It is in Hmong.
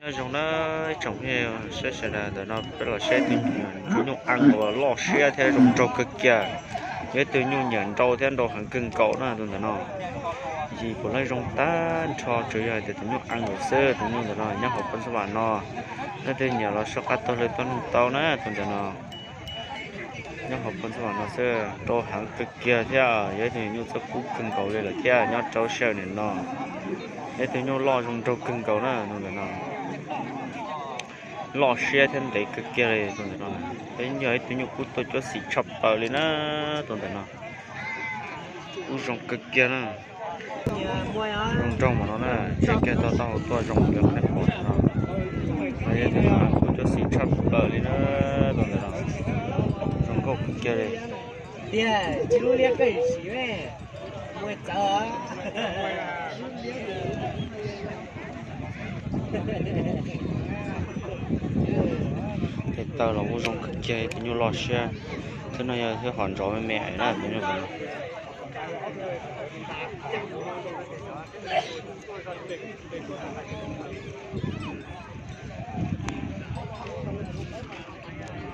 Nyob zoo na ib tsoom phooj ywg sawv daws, ntawm no peb los saib tus nyuj, tus nyuj eeb uas loj siab thiab zoo nraug kawg kiag. Yog ib tug nyuj nyiam nrau thiab nrau heev kawg nkaus na tus ntawm no. Yim puav leej zoo tag nrho, tsuas yog hais tias tus nyuj eeb lawm xwb. Tus nyuj ntawm no nyob hauv pab xab vam no. Leej twg nyiam los soj qab taug lw tuaj nug tau na tus ntawm no. Nyob hauv pab xab vam no xwb, nrau heev kawg kiag thiab yog ib tug nyuj txawj kub kawg nkaus li lawm thiab nyob rau sij hawm nim no. Yog ib tug nyuj loj zoo nraug kawg nkaus na tus ntawm no. Loj siab thiab ntev kawg kiag li tus ntawm no. Peb yog ib tug nyuj kub tuaj cuab xim tshaj plaws li na tus ntawm no. Kub zoo kawg kiag na. Zoo nraug mas no na, tseem kiag tau taub hau tuaj zoo li qhov nej pom no. No yog tus nyuj kub cuab xim tshaj plaws li na tus ntawm no. Zoo nkauj kawg kiag li. Tes taw los kuj zoo kawg kiag, tus nyuj loj siab. Thwb no yog thwb hom ntsov me me na tus nyuj ntawm no.